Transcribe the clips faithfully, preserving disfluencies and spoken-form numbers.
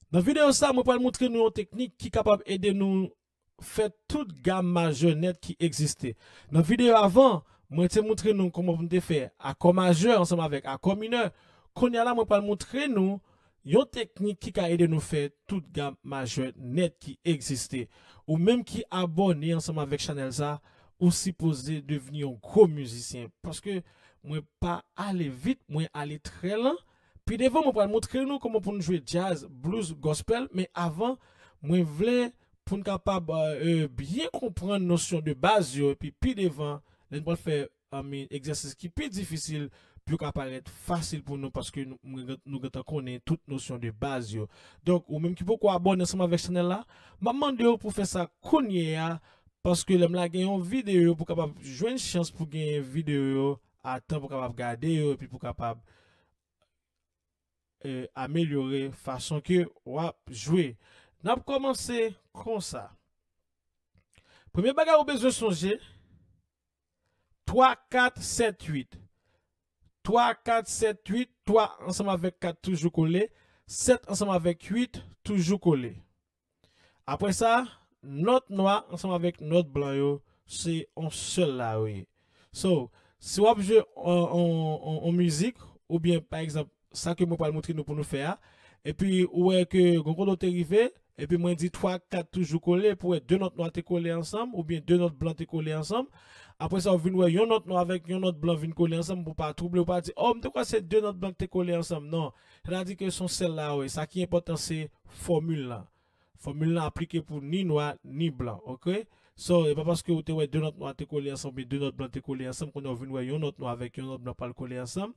Nan videyo sa, mwen pral montre nou yon teknik ki kapab ede nou fè tout gam majè nèt ki egziste. Nan videyo avan, mwen te montre nou kòman pou n te fè akò majè ansanm avèk akò minè. Kounye a la, mwen pral montre nou yon teknik ki ka ede nou fè tout gam majè nèt ki egziste. Ou menm ki abòne ansanm avèk chanèl sa, ou sipoze devni yon gwo mizisyen. Paske mwen pa ale vit, mwen ale trè lan. Pi devan, mwen pral montre nou kòman pou n jwe jazz, blues, gospel. Men avan, mwen vle pou n kapab, euh, euh, byen konprann nosyon de baz yo. Epi pi devan, lè n pral fè, I mean, egzèsis ki pi difisil, pou yo ka parèt fasil pou nou, paske nou, mwen gen- nou gentan konnen tout nosyon de baz yo. Donk, ou menm ki poko abòne ansanm avèk chanèl la, m ap mande w pou fè sa kounye a, paske lè m lage yon videyo, pou kapab jwenn chans pou gen videyo yo a tan, pou kapab gade yo, epi pou kapab, euh, amelyore fason ke w ap jwe. N ap kòmanse konsa. Premye bagay ou bezwen sonje, twa, kat, sèt, uit. Twa, kat, sèt, uit, twa ansanm avèk kat toujou kole, sèt ansanm avèk uit toujou kole. Apre sa, nòt nwa ansanm avèk nòt blan yo, se yon sèl la yo ye. So, si w ap jwe yon, yon, yon, yon mizik, oubyen, pa egzanp, sa ke mwen pral montre nou pou nou fè a, epi ou wè ke gon kote w te rive, epi mwen di twa, kat toujou kole, pou wè de nòt nwa te kole ansanm, oubyen de nòt blan te kole ansanm. Apre sa, ou vin wè yon nòt nwa avèk yon nòt blan vin kole ansanm, pou pa twouble, ou pa di, "Oh, m te kwè se de nòt blan ki te kole ansanm." Non. Sètadi ke se yon sèl la yo ye. Sa ki enpòtan, se fòmil la. Fòmil la aplike pou ni nwa, ni blan, oke? So, e pa paske ou te wè de nòt nwa te kole ansanm, oubyen de nòt blan te kole ansanm, kounye a ou vin wè yon nòt nwa avèk yon nòt blan pral kole ansanm.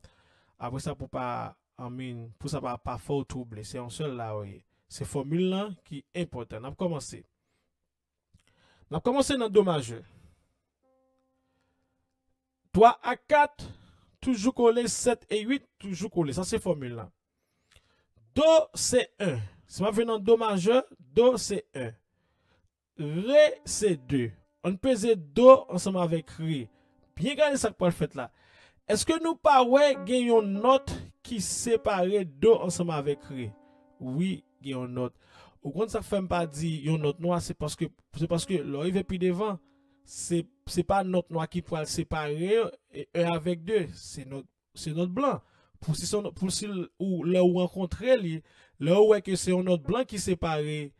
Apre sa, pou pa, I mean, pou sa pa, pa fè w twouble. Se yon sèl la yo ye. Se fòmil lan ki enpòtan. N ap kòmanse. N ap kòmanse nan do majè. Twa ak kat, toujou kole, sèt e uit, toujou kole. Sa se fòmil la. Do se en. Si m ap jwe nan do majè, do se en. Re se de. Ann peze do ansanm avèk re. Byen gade sa k pral fèt la. Èske nou pa wè gen yon nòt ki separe do ansanm avèk re? Wi, gen yon nòt. Ou konn sa k fè m pa di yon nòt nwa, se paske, se paske lè w rive pi devan, se, se pa nòt nwa ki pral separe e, en avèk de. Se nòt, se nòt blan. Pou si se yon, pou si l- ou, lè ou rankontre li, lè ou wè ke se yon nòt blan ki separe,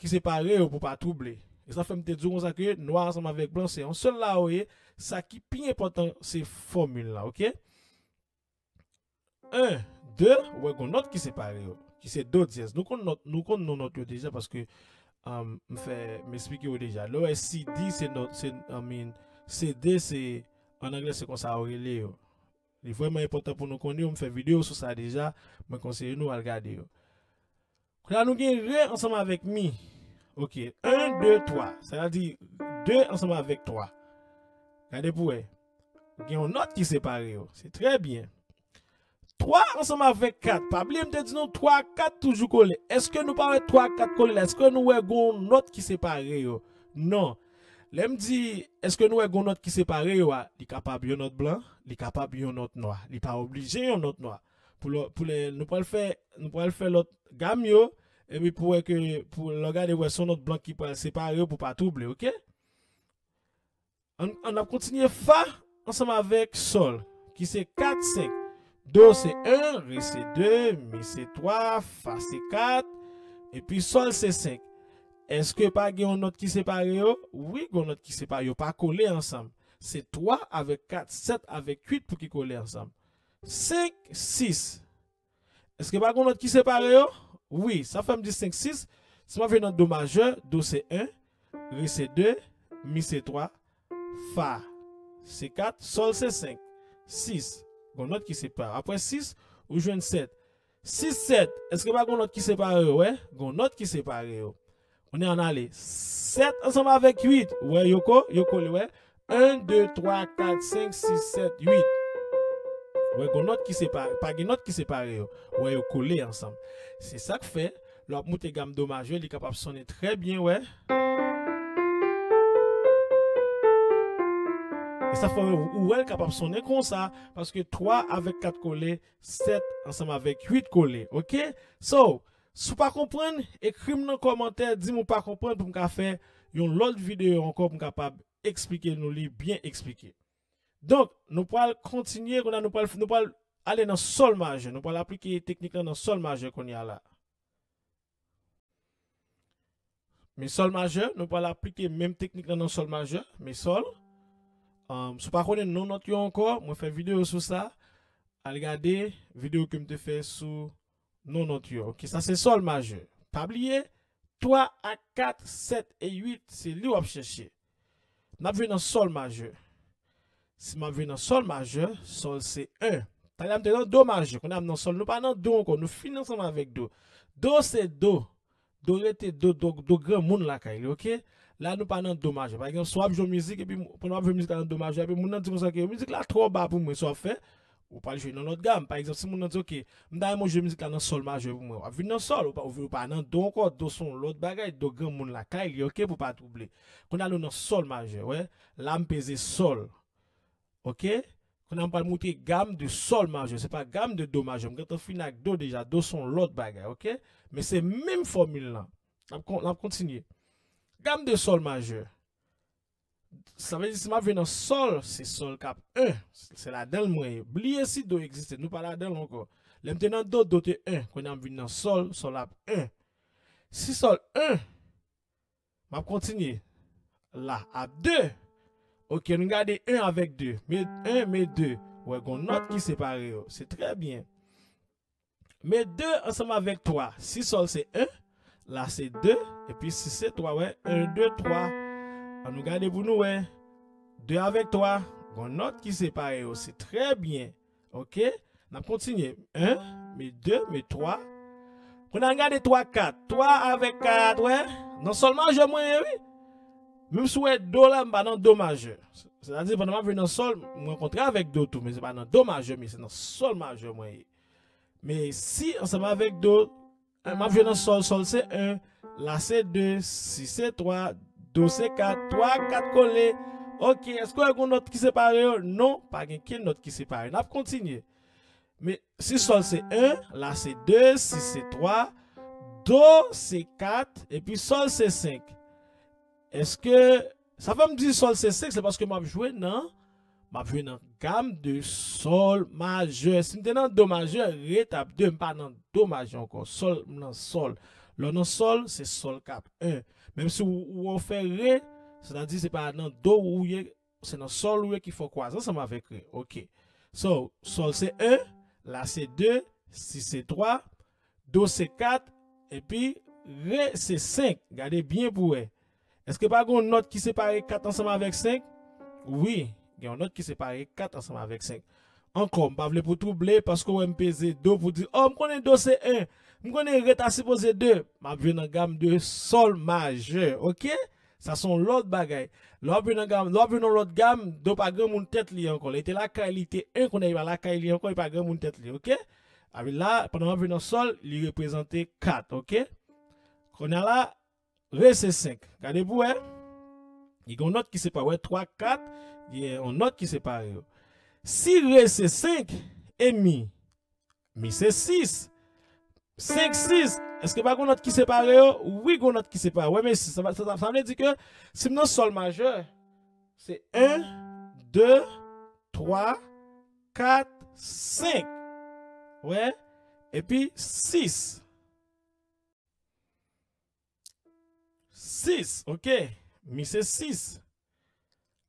ki separe yo pou pa twouble. E sa fè m te di w konsa ke nwa ansanm avèk blan se yon sèl la yo ye. Sa ki pi enpòtan se fòmil la, oke? En, de, ou wè gon nòt ki separe yo, ki se do dyèz. Nou konn nòt, nou konn non nòt yo deja paske, um, m fè, m esplike yo deja. Lè w wè si di se nòt, se, I mean, se de, se, an anglè se konsa yo rele yo. Li vrèman enpòtan pou nou konnen yo, m fè videyo sou sa deja, mwen konseye nou al gade yo. Kounye a nou gen re ansanm avèk mi. Oke, en, de, twa. Sa vle di de ansanm avèk twa. Gade pou wè. Gen yon nòt ki separe yo. Se trè byen. Twa ansanm avèk kat. Pa bliye m te di nou twa ak kat toujou kole. Èske nou pa wè twa ak kat kole la? Èske nou wè gon nòt ki separe yo? Non. Lè m di, èske nou wè gon nòt ki separe yo a? Li kapab yon nòt blan, li kapab yon nòt nwa. Li pa oblije yon nòt nwa. Pou lè, pou lè, nou pral fè, nou pral fè lòt gam yo, epi pou wè ke, pou lè w gade, wè se yon nòt blan ki pral separe yo pou pa twouble, oke? Ann, ann ap kontinye fa ansanm avèk sòl, ki se kat, senk. Do se en, re se de, mi se twa, fa se kat, epi sòl se senk. Èske pa gen yon nòt ki separe yo? Wi, gen yon nòt ki separe yo, pa kole ansanm. Se twa avèk kat, sèt avèk uit pou ki kole ansanm. Senk, sis. Èske pa gen yon nòt ki separe yo? Wi, sa fè m di senk, sis. Si m ap jwe nan do majè, do se en, re se de, mi se twa, fa se kat, sòl se senk. Sis, gon nòt ki separe. Apre sis, ou jwenn sèt. Sis, sèt, èske pa gon nòt ki separe yo? Wè, gon nòt ki separe yo. Kounye a ann ale. Sèt ansanm avèk uit, wè, yo ko, yo kole, wè. En, de, twa, kat, senk, sis, sèt, uit. Wè, gon nòt ki separe, pa gen nòt ki separe yo. Wè, yo kole ansanm. Se sa k fè, lè w ap moute gam do majè, li kapab sonnen trè byen, wè. E sa fè ou, ou wè l kapab sonnen konsa, paske twa avèk kat kole, sèt ansanm avèk uit kole, oke? So, Si w pa konprann, ekri m nan kòmantè, di m ou pa konprann pou m ka fè yon lòt videyo ankò pou m kapab eksplike nou li byen eksplike. Donk, nou pral kontinye, kounye a nou pral, nou pral ale nan sòl majè. Nou pral aplike teknik lan nan sòl majè kounye a la. Mi sòl majè, nou pral aplike menm teknik lan nan sòl majè, mi sòl. Um, si w pa konnen non nòt yo ankò, mwen fè videyo sou sa. Al gade videyo ke m te fè sou non nòt yo. Ok, sa se sòl majè. Pa bliye, twa a kat, sèt e uit, se li w ap chèche. N ap jwe nan sòl majè. Si m ap jwe nan sòl majè, sòl se en. Talè a m te nan do majè, kounye a m nan sòl. Nou pa nan do ankò, nou fin ansanm avèk do. Do se do. Do rete do, do, do granmoun lakay li, ok? La nou pa nan do majè. Pa egzanp, si w ap jwe mizik, epi m- pandan w ap jwe mizik la nan do majè, epi moun nan di konsa ke mizik la twò ba pou mwen, sa w ap fè? Ou pral jwe nan lòt gam. Pa egzanp, si moun nan di, ok, m ta renmen w jwe mizik la nan sòl majè pou mwen, w ap vin nan sòl, ou pa, ou pa nan do ankò, do se yon lòt bagay, do granmoun lakay li, ok, pou pa twouble. Kounye a nou nan sòl majè, wè. La m peze sòl. Ok? Kounye a m pral montre gam de sòl majè. Se pa gam de do majè. M gentan fin ak do deja. Do se yon lòt bagay, ok? Men se menm fòmil lan. N ap kon- n ap kontinye. Gam de sòl majè. Sa vle di si m ap jwe nan sòl, se sòl k ap en. Se ladan l mwen ye. Bliye si do egziste. Nou pa ladan l ankò. Lè m te nan do, do te en. Kounye a m vin nan sòl, sòl ap en. Si sòl en, m ap kontinye. La ap de. Ok, nou gade en avèk de. Men en, men de. Wè, gon nòt ki separe yo. Se trè byen. Men de ansanm avèk twa. Si sòl se en, la se de, epi si se twa, wè, en, de, twa. An nou gade pou nou wè. De avèk twa, gon nòt ki separe yo. Se trè byen. Ok? N ap kontinye. En, men de, men twa. Kounye a n gade twa, kat. Twa avèk kat, wè. Nan sòl majè mwen ye, wi. Menm si w wè do la, m pa nan do majè. Sètadi, pandan m ap jwe nan sòl, m rankontre avèk do tou, men se pa nan do majè, men se nan sòl majè mwen ye. Men si ansanm avèk do, en, m ap jwe nan sòl, sòl se en, la se de, si se twa, do se kat, twa, kat kole. Ok, èske w wè gon nòt ki separe yo? Non, pa gen kenn nòt ki separe. N ap kontinye. Men si sòl se en, la se de, si se twa, do se kat, epi sòl se senk. Èske, sa fè m di sòl se senk, se paske m ap jwe nan, m ap jwe nan gam de sòl majè. Si m te nan do majè, re t ap de, m pa nan do majè ankò. Sòl, m nan sòl. Lè w nan sòl, se sòl k ap en. Menm si w, w fè re, sètadi se pa nan do ou ye, se nan sòl ou ye ki fè w kwaze ansanm avèk re. Ok. So, sòl se en, la se de, si se twa, do se kat, epi re se senk. Gade byen pou wè. Èske pa gen yon nòt ki separe kat ansanm avèk senk? Wi, gen yon nòt ki separe kat ansanm avèk senk. Ankò, m pa vle pou twouble, paske w wè m peze do pou di, o, m konnen do se en, m konnen re ta sipoze de. M ap jwe nan gam de sòl majè, ok? Sa se yon lòt bagay. Lè w ap jwe nan gam, lè w ap jwe nan lòt gam, do pa granmoun tèt li ankò. Lè li te lakay li, te en, kounye a li pa lakay li ankò, li pa granmoun tèt li, ok? Epi la, pandan w ap jwe nan sòl, li reprezante kat, ok? Kounye a la, re se senk. Gade pou wè. Li gen yon nòt ki separe, wè, twa, kat, gen yon nòt ki separe yo. Si re se senk, e mi, mi se sis. Senk, sis. Èske pa gon nòt ki separe yo? Wi, gon nòt ki separe. Wè, men sis. Sa, sa, sa vle di ke si m nan sòl majè, se en, de, twa, kat, senk. Wè? Epi sis. Sis, ok. Mi se sis.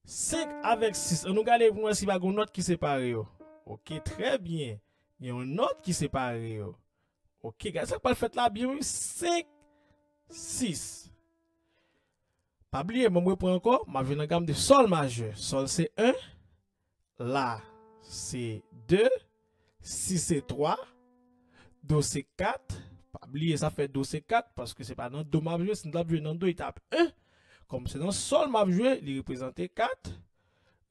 Senk avèk sis. An nou gade pou nou wè si pa gon nòt ki separe yo. Ok, trè byen. Gen yon nòt ki separe yo. Ok, gade sa k pral fèt la byen, wi. Senk, sis. Pa bliye, mwen repran ankò. M ap jwe nan gam de sòl majè. Sòl se en. La, se de. Si se twa. Do se kat. Pa bliye, sa fè do se kat, paske se pa nan do m ap jwe. Si m t ap jwe nan do, li t ap en. Kòm se nan sòl m ap jwe, li reprezante kat.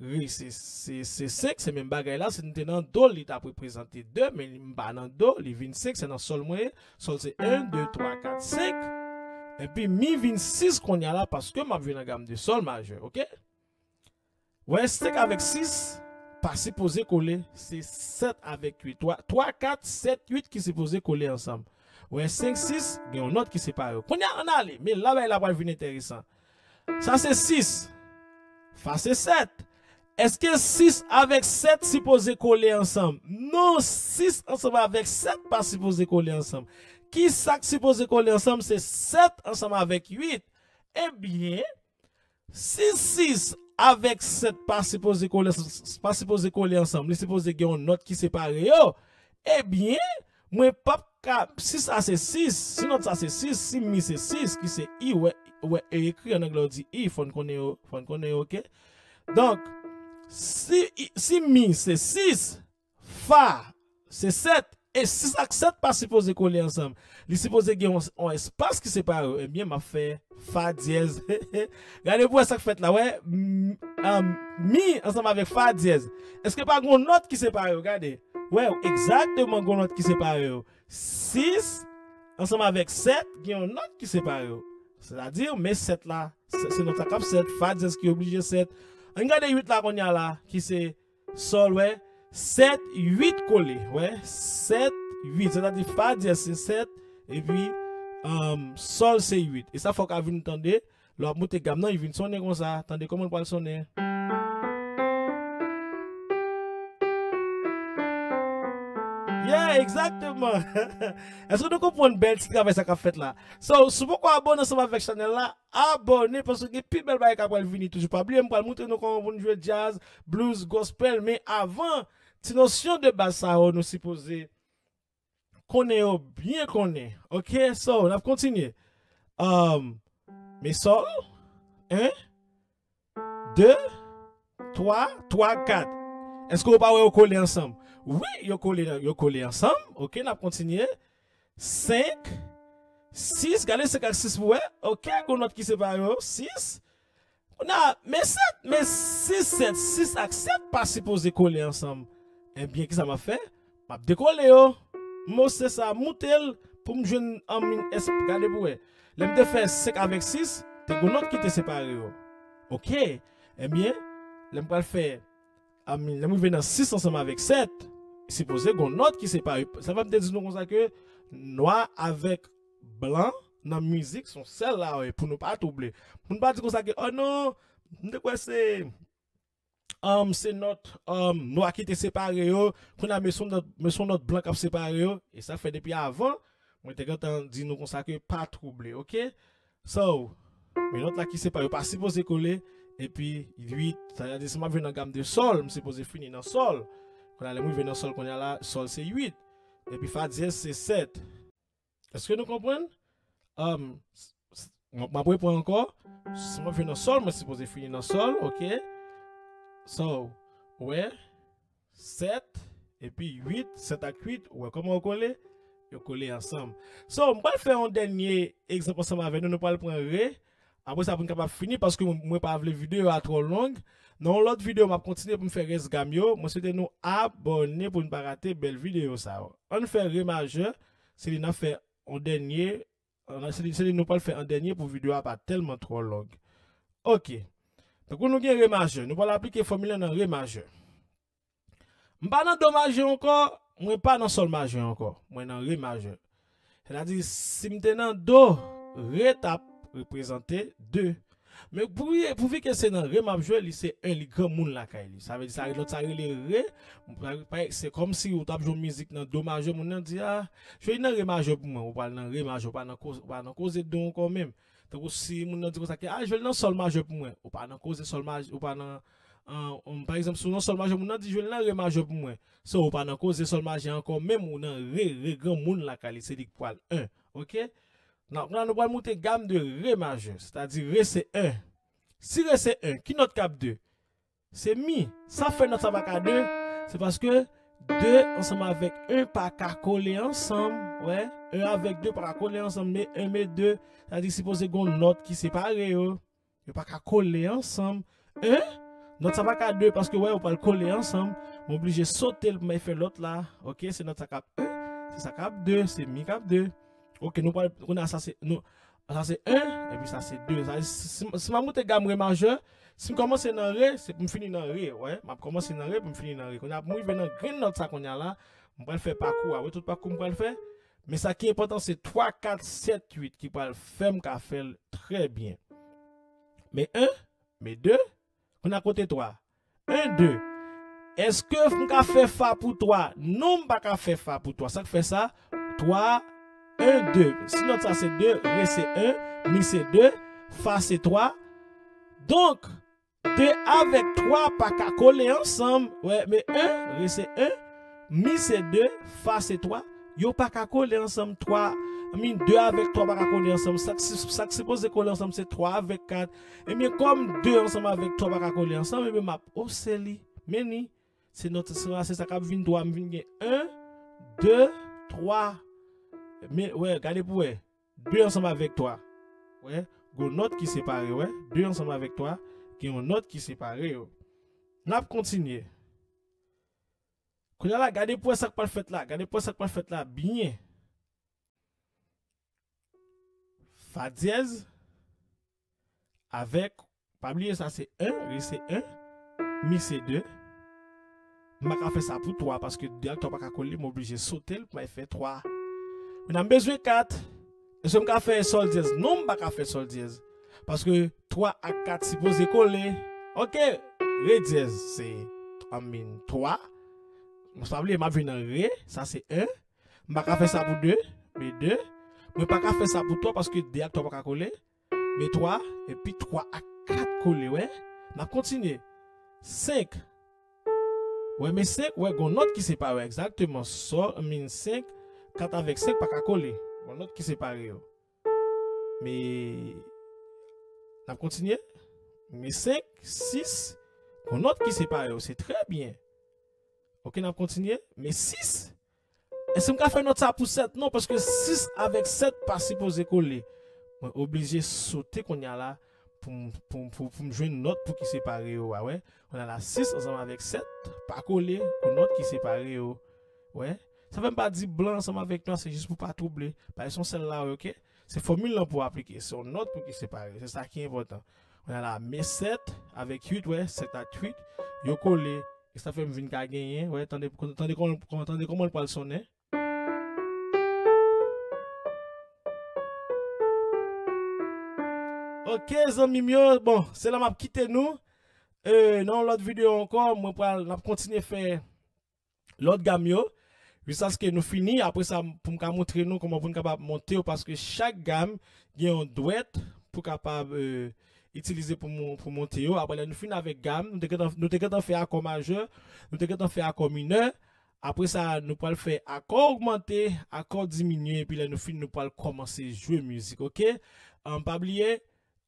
Re, se, se, se senk, se menm bagay la. Si n te nan do, li t ap reprezante de, men m pa nan do, li vin senk, se nan sòl mwen ye. Sòl se en, de, twa, kat, senk. Epi mi vin sis kounye a la, paske m ap jwe nan gam de sòl majè, ok? Wè, senk avèk sis pa sipoze kole, se sèt avèk uit. Twa, twa, kat, sèt, uit ki sipoze kole ansanm. Wè, senk, sis, gen yon nòt ki separe yo. Kounye a, ann ale. Men la, bagay la pral vin enteresan. Sa se sis. Fa se sèt. Èske sis avèk sèt sipoze kole ansanm? Non, sis ansanm avèk sèt pa sipoze kole ansanm. Ki sa k sipoze kole ansanm? Se sèt ansanm avèk uit. Ebyen, si sis avèk sèt pa sipoze kole, pa sipoze kole ansanm, li sipoze gen yon nòt ki separe yo. Ebyen, mwen p ap ka, si sa se sis, si nòt sa se sis, si mi se sis, ki se i, wè, wè, e ekri an anglè, ou di i, fò n konnen yo, fò n konnen yo, oke? Donk, si, i- si mi se sis, fa se sèt, e sis ak sèt pa sipoze kole ansanm. Li sipoze gen yon, yon espas ki separe yo. Ebyen, m ap fè fa dyèz. Gade pou wè sa k fèt la, wè. M- ah, mi ansanm avèk fa dyèz. Èske pa gen yon nòt ki separe yo? Gade. Wè, egzakteman gen yon nòt ki separe yo. Sis ansanm avèk sèt, gen yon nòt ki separe yo. Sètadi, men sèt la, se se nòt sa k ap sèt, fa dyèz ki oblije sèt. Ann gade uit la kounye a la, ki se sòl, wè, sèt, uit kole, wè, sèt, uit, sètadi fa dyèz se sèt, epi um, sòl se uit. E sa fò w ka vin tande, lè w ap moute gam nan, li vin sonnen konsa. Tande kòman l pral sonnen. Yeah, egzakteman. Èske nou konprann bèl ti travay sa k ap fèt la? So, si w poko abòne ansanm avèk chanèl la, abòne paske gen pi bèl bagay k ap pral vini toujou. Pa bliye, m pral montre nou kòman pou n jwe djaz, blues, gospel, men avan, ti nosyon de baz sa yo, nou sipoze konnen yo byen konnen. Oke, so, n ap kontinye. Um, men sòl, en, de, twa, twa, kat. Èske w pa wè yo kole ansanm? Wi, yo kole, yo kole ansanm. Oke, n ap kontinye. Senk, sis, gade senk ak sis pou wè. Oke, gon nòt ki separe yo. Sis. Kounye a, men sèt, men sis, sèt, sis ak sèt pa sipoze kole ansanm. Ebyen, kisa m ap fè? M ap dekole yo. M ose sa, moute l pou m jwenn anmin esp. Gade pou wè. Lè m te fè senk avèk sis, te gon nòt ki te separe yo. Oke. Ebyen, lè m pral fè, anmin, lè m rive nan sis ansanm avèk sèt, sipoze gon nòt ki separe. Sa fè m te di nou konsa ke nwa avèk blan nan mizik se yon sèl la, wi, pou nou pa twouble. Pou nou pa di konsa ke, oh non, m te kwè se um, se nòt um, nwa ki te separe yo. Kounye a, men se yon nòt, men se yon nòt blan k ap separe yo. E sa fè depi avan, mwen te gentan di nou konsa ke pa twouble, oke? So, men nòt la ki separe yo pa sipoze kole. Epi uit, sa vle di si m ap jwe nan gam de sòl, m sipoze fini nan sòl. Kounye a, lè m rive nan sòl, kounye a la, sòl se uit. Epi fa dyèz se sèt. Èske nou konprann? Um, s- s- m ap reprann ankò. Si mwen vin nan sòl, mwen sipoze fini nan sòl, oke? So, wè, sèt, epi uit, sèt ak uit, ou wè kòman yo kole? Yo kole ansanm. So, m pral fè yon dènye egzanp ansanm avè nou, nou pral pran re. Apre sa, pou n kapab fini, paske mwen, mwen pa vle videyo a twò long. Nan yon lòt videyo, m ap kontinye pou m fè rès gam yo. Mwen swete nou abòne pou n pa rate bèl videyo sa yo. Ann fè re majè, se li n ap fè an dènye, an- se li, se li nou pral fè an dènye pou videyo a pa tèlman twò long. Oke. Tankou nou gen re majè, nou pral aplike fòmil la nan re majè. M pa nan do majè ankò, mwen pa nan sòl majè ankò, mwen nan re majè. Sètadi, si m te nan do, re t ap reprezante de. Men pou, pouvi ke se nan re m ap jwe, li se en, li granmoun lakay li. Sa vle di sa, lòt sa rele re. Pa- pa- Se kòmsi ou t ap jwe yon mizik nan do majè, moun nan di, a, jwe li nan re majè pou mwen, ou pral nan re majè, ou pa nan koze, ou pa nan koze do ankò menm. Tankou si moun nan di konsa ke, a, jwe li nan sòl majè pou mwen, ou pa nan koze sòl majè, ou pa nan, an, an, pa egzanp, si w nan sòl majè, moun nan di jwe li nan re majè pou mwen. So, ou pa nan koze sòl majè ankò menm, ou nan re, re granmoun lakay li, se li k pral en, oke? Nan, kounye a, nou pral moute gam de re majè, sètadi re se en. Si re se en, ki nòt k ap de? Se mi. Sa fè nòt sa pa ka de, se paske de ansanm avèk en pa ka kole ansanm, wè. En avèk de pa ka kole ansanm, men en men de, sètadi sipoze gon nòt ki separe yo. Yo pa ka kole ansanm. En? Nòt sa pa ka de paske, wè, yo pral kole ansanm. M oblije sote l pou m al fè lòt la. Oke, se nòt sa k ap en, se sa k ap de, se mi k ap de. Oke, nou pral, kounye a sa se, nou, sa se en, epi sa se de. Sa, si, si, si m ap moute gam re majè, si m kòmanse nan re, se pou m fini nan re, wè. M ap kòmanse nan re pou m fini nan re. Kounye a, pou m rive nan grenn nòt sa kounye a la, m pral fè pakou a. Wè tout pakou m pral fè? Men sa ki enpòtan se twa, kat, sèt, uit ki pral fè m ka fè l trè byen. Men en, men de, kounye a kote twa? En, de. Èske m ka fè fa pou twa? Non, m pa ka fè fa pou twa. Sa k fè sa? Twa, en, de. Si nòt sa se de, re se en, mi se de, fa se twa. Donk, de avèk twa pa ka kole ansanm. Wè, men en, re se en, mi se de, fa se twa. Yo pa ka kole ansanm. Twa, I mean, de avèk twa pa ka kole ansanm. Sa k si-, sa k sipoze kole ansanm se twa avèk kat. Ebyen, kòm de ansanm avèk twa pa ka kole ansanm, ebyen, m ap ose li. Men ni, se nòt, se, se sa k ap vin twa, m vin gen en, de, twa. Men, wè, gade pou wè. De ansanm avèk twa. Wè, gon nòt ki separe, wè. De ansanm avèk twa, gen yon nòt ki separe yo. N ap kontinye. Kounye a la, gade pou wè sa k pral fèt la. Gade pou wè sa k pral fèt la byen. Fa dyèz avèk, pa bliye sa se en, re se en, mi se de. M pa ka fè sa pou twa paske de ak twa pa ka kole, m oblije sote l pou m al fè twa. Kounye a m bezwen kat. Èske m ka fè sòl dyèz? Non, m pa ka fè sòl dyèz. Paske twa ak kat sipoze kole. Oke, re dyèz se, I mean, twa. Mwen pa bliye, m ap jwe nan re, sa se en. M pa ka fè sa pou de, men de. Mwen pa ka fè sa pou twa paske de ak twa pa ka kole, men twa, epi twa ak kat kole, wè. N ap kontinye. Senk. Wè, men senk, wè, gon nòt ki separe, egzakteman. Sòl, I mean, senk, kat avèk senk pa ka kole. Gon nòt ki separe yo. Men, n ap kontinye. Men senk, sis, gon nòt ki separe yo. Se trè byen. Oke, n ap kontinye. Men sis, èske m ka fè nòt sa pou sèt? Non, paske sis avèk sèt pa sipoze kole. Mwen oblije sote kounye a la pou m, pou, pou, pou m jwenn nòt pou ki separe yo a, wè. Kounye a la, sis ansanm avèk sèt pa kole pou nòt ki separe yo. Wè. Sa fè m pa di blan ansanm avèk nwa, se jis pou pa twouble. Paske se yon sèl la, wè, oke? Se fòmil lan pou aplike. Se yon nòt pou ki separe. Se sa ki enpòtan. Kounye a la, men sèt avèk uit, wè, sèt ak uit, yo kole. E sa fè m vin ka genyen, wè, tande, tande kòman, tande kòman l pral sonnen. Oke, zanmi m yo, bon, se la m ap kite nou. E, nan yon lòt videyo ankò, mwen pral, n ap kontinye fè lòt gam yo, jiskaske nou fini. Apre sa, pou m ka montre nou kòman pou n kapab monte yo, paske chak gam gen yon dwèt pou kapab, e, itilize pou mon-, pou monte yo. Apre lè nou fin avèk gam, nou te gentan, nou te gentan fè akò majè, nou te gentan fè akò minè. Apre sa, nou pral fè akò ogmante, akò diminye, epi lè nou fin, nou pral kòmanse jwe mizik, oke? An, pa bliye,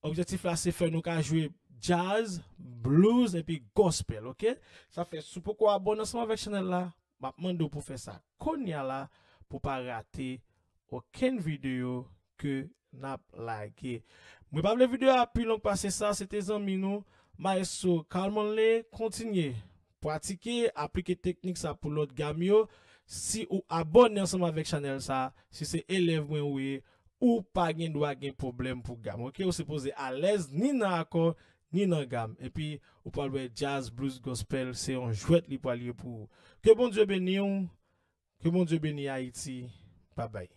objektif la se fè nou ka jwe jazz, blues, epi gospel, oke? Sa fè, si w poko abòne ansanm avèk chanèl la, m ap mande w pou fè sa kounye a la, pou pa rate okenn videyo ke n ap lage. Mwen pa vle videyo a pi long pase sa, se te zanmi nou, Maestro Carl Monley. Kontinye pratike, aplike teknik sa pou lòt gam yo. Si ou abòne ansanm avèk chanèl sa, si se elèv mwen ou ye, ou pa gen dwa gen pwoblèm pou gam, oke? Ou sipoze alèz ni nan akò, ni nan gam. Epi, ou pral wè jazz, blues, gospel, se yon jwèt li pral ye pou ou. Ke Bondye beni w, ke Bondye beni Ayiti. Babay.